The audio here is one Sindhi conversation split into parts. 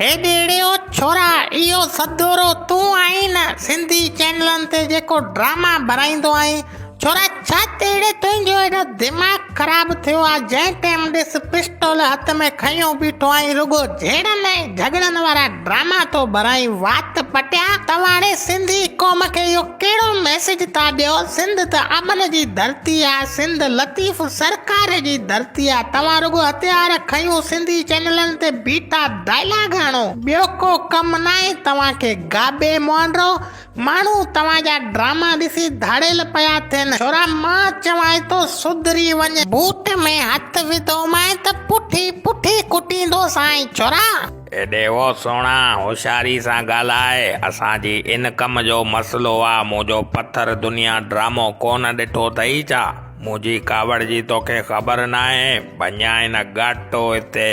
هيڏي ڙي او ڇورا اهو سدورو تون آهين نه سنڌي چينلن تي جيڪو ڊراما ڀرائيندو آهين ڇورا ڇا تي ڙي تنهنجو ايڏو دماغ خراب ٿيو آ جنهن ٽيم ڏس پسٽول هٿ ۾ کنيو بيٺو آهين رڳو جهيڙن ۽ جهڳڙن وارا ڊراما ٿو ڀرائين وات پٽيا توهان ڙي سنڌي قوم کي اهو ڪهڙو ميسيج ٿا ڏيو سنڌ ته امن جي ڌرتي آ سنڌ لطيف سرڪار جي ڌرتي آ توهان رڳو هٿيار کنيون سنڌي چينلن تي بيٺا ڊائلاگ هڻو ٻيو ڪو ڪم ناهي توهان کي گابي مهانڊو ماڻهو توهان جا ڊراما ڏسي ڌاڙيل پيا ٿين ڇورا مان چوانء ٿو سڌري وڃ بوٽ ۾ هٿ وڌومانء ته پٺي پٺي ڪٽيندوسانء ڇورا. ايڏي او سهڻا هوشياري سان ڳالهاء اسان جي انڪم جو مسئلو آ منهنجو پٿر دنيا ڊرامو ڪونه ڏٺو اٿئي ڇا منهنجي ڪاوڙ جي توکي خبر ناهي ڀڃانء نه ڳاٽو هتي.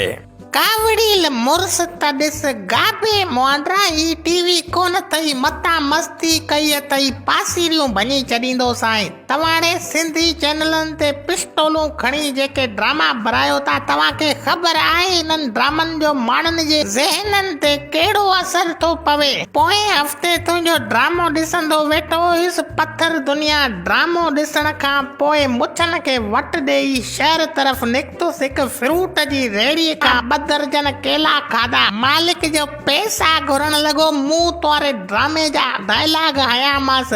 ڪاوڙيل مڙس ته ڏس گابي مهانڊا هي ٽي وي ڪونه اٿئي متان مستي ڪئي اٿئي پاسيريون ڀڃي ڇڏيندوسانء. توهان ڙي سنڌي چينلن تي پسٽولون کڻي جيڪي ڊراما ڀرايو ٿا توهان کي خبر آهي انهن ڊرامن جو ماڻهن جي ذهنن تي ڪهڙو اثر ٿو پوي. پوئين هفتي تنهنجو ڊرامو ڏسندو ويٺو هيس پٿر دنيا ڊرامو ڏسڻ کان پوء مڇن کي وٽ ڏيئي شهر طرف نڪتس هڪ فروٽ جي ريڙهي کان ٻه درجن ڪيلا کاڌا مالڪ جو پئسا گهرڻ لڳو مون تواري ڊرامي جا ڊائلاگ هنيامانس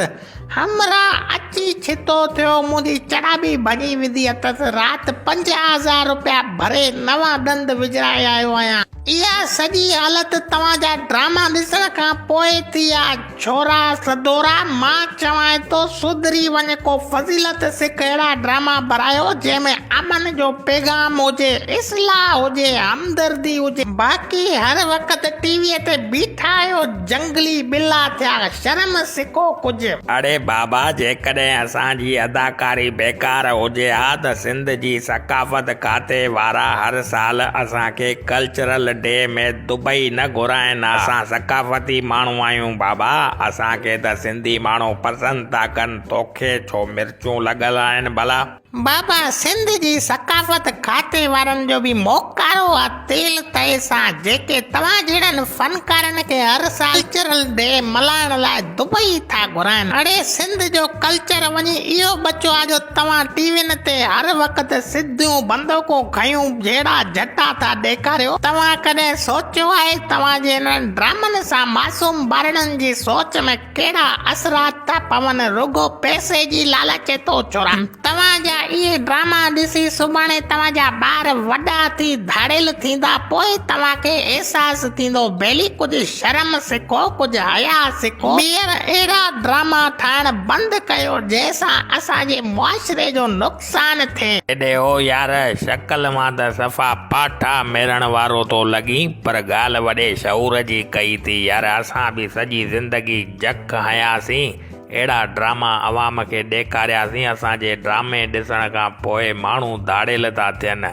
همراهه اچي ڇتو ٿيو، منهنجي چڙاٻي ڀڃي وڌي اٿس، رات 50,000 روپيا ڀري نوان ڏند وجهرائي آيو آهيان. اها سڄي حالت توهان جا ڊراما ڏسڻ کان پوء ٿي آ. ڇورا سدورا، مان چوانء ٿو سڌري وڃ، ڪو فضيلت سک اهڙا ڊراما ڀرايو جنهن ۾ امن جو پيغام هجي، اصلاح هجي، همدردي هجي. باقي هر وقت ٽي ويء تي بيٺا آهيو جنگلي ٻلا ٿيا. شرم سکو ڪجهه. اڙي بابا جيڪڏهن اسان جي اداڪاري بيڪار هجي ها ته سنڌ جي ثقافت کاتي وارا هر سال اسان کي ڪلچرل ڊي ۾ دبئي نه گهرائين ها اسان ثقافتي ماڻهو آهيون بابا اسان کي ته سنڌي ماڻهو پسند ٿا ڪن توکي ڇو مرچون لڳل آهن ڀلا. بابا سنڌ جي ثقافت کاتي وارن جو به موڪارو آ تيل تئي سان جيڪي توهان جهڙن فنڪارن کي هر سال ڪلچرل ڊي ملهائڻ لاء دبئي ٿا گهرائن. اڙي سنڌ جو ڪلچر وڃي اهو بچو آ جو توهان ٽي وين تي هر وقت سڌيون بندوقون کنيون جهيڙا جهٽا ٿا ڏيکاريو. توهان ڪڏهن سوچيو آهي توهان جي انهن ڊرامن سان معصوم ٻارڙن جي سوچ ۾ ڪهڙا اثرات ٿا پون رڳو پئسي جي لالچ ٿو ڇورا. توهان جا اهي ڊراما ڏسي سڀاڻي توهان جا ٻار وڏا ٿي ڌاڙيل ٿيندا پوء توهان کي احساس ٿيندو ڀيلي ڪجهه شرم سکو ڪجهه حياء سکو ٻيهر اهڙا ڊراما ٺاهڻ بند ڪيو جنهن سان اسان جي معاشري جو نقصان ٿئي. ايڏي او يار شڪل مان ته صفا پاٺا ميرڻ وارو ٿو لڳين پر ڳالهه وڏي شعور جي ڪئي ٿي يار اسان به سڄي زندگي جک هنياسين اهڙا ڊراما عوام کي ڏيکارياسين اسان جي ڊرامي ڏسڻ کان پوء ماڻهو ڌاڙيل ٿا ٿين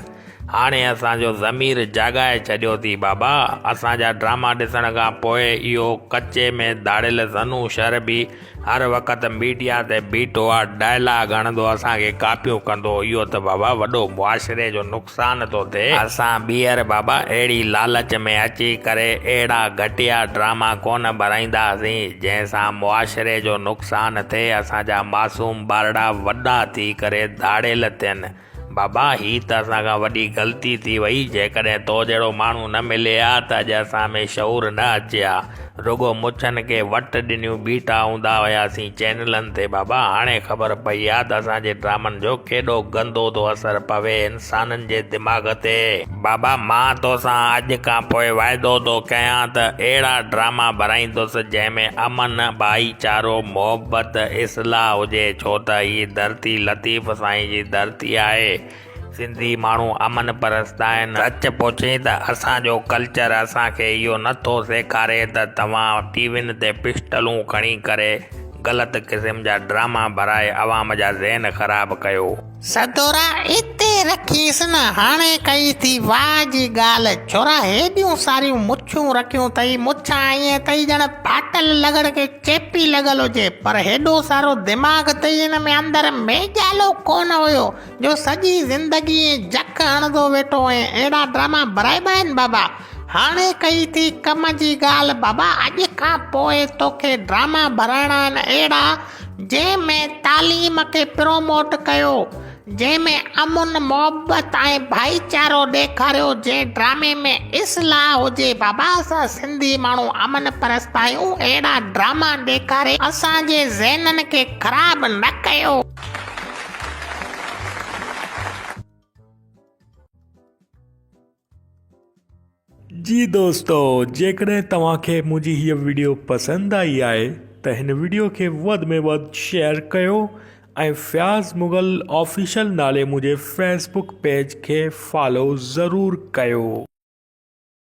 هاڻي اسان جو ضمير جاڳائي ڇڏيو ٿي بابا اسان جا ڊراما ڏسڻ کان پوء اهو ڪچي ۾ ڌاڙيل زنو شر به هر وقت ميڊيا تي بيٺو آ ڊائلاگ هڻندو اسان کي ڪاپيون ڪندو اهو ته بابا وڏو معاشري جو نقصان ٿو ٿئي. اسان ٻيهر بابا اهڙي لالچ ۾ اچي ڪري اهڙا گهٽيا ڊراما ڪونه ڀرائينداسين جنهن سان معاشري جو نقصان ٿئي اسان جا معصوم ٻارڙا وڏا ٿي ڪري ڌاڙيل ٿين. بابا هي ته اسان کان وڏي غلطي ٿي وئي، جيڪڏهن تو جهڙو ماڻهو نه ملي ها ته اڄ اسان ۾ شعور نه اچي ها، رڳو مڇن کي وٽ ڏنيون بيٺا هوندا هياسين چينلن تي بابا هاڻي خبر پئي آ ته اسان جي ڊرامن جو ڪيڏو گندو ٿو اثر پوي انسانن جي دماغ تي. بابا مان توسان اڄ کان پوء واعدو ٿو ڪيان ته اهڙا ڊراما ڀرائيندس جنهن ۾ امن، ڀائيچارو، محبت، اصلاح هجي ڇو ته هي ڌرتي لطيف سائين جي ڌرتي آهي سنڌي ماڻهو امن پرست آهن. سچ پڇين ته اسان جو ڪلچر اسان کي اهو نه ٿو سيکاري ته توهان ٽي وين تي پسٽلون کڻي ڪري غلط قسم جا ڊراما ڀرائي عوام جا ذهن خراب ڪيو. سدورا اتي رکيس نه هاڻي ڪئي ٿي واهه جي ڳالهه ڇورا هيڏيون ساريون مڇون رکيون اٿئي مڇان ائين اٿئي ڄڻ ڦاٽل لغڙ کي چيپي لڳل هجي پر هيڏو سارو دماغ اٿئي ان ۾ اندر ميڄالو ڪونه هيو جو سڄي زندگي ائين جک هڻندو ويٺو هئين اهڙا ڊراما ڀرائبا آهن بابا. هاڻي ڪئي ٿي ڪم جي ڳالهه بابا اڄ کان پوء توکي ڊراما ڀرائڻا آهن اهڙا جنهن ۾ تعليم کي پروموٽ ڪيو جنهن ۾ امن محبت ۽ ڀائيچارو ڏيکاريو جنهن ڊرامي ۾ اصلاح هجي بابا اسان سنڌي ماڻهو امن پرست آهيون اهڙا ڊراما ڏيکاري اسان جي ذهنن کي خراب نه ڪيو. جي دوستو جيڪڏهن توهان کي منهنجي هيء وڊيو پسند آئي آهي ته هن وڊيو کي وڌ ۾ وڌ شيئر ڪيو ۽ فياض مغل آفيشل نالي منهنجي فيس بڪ پيج کي فالو ضرور ڪيو.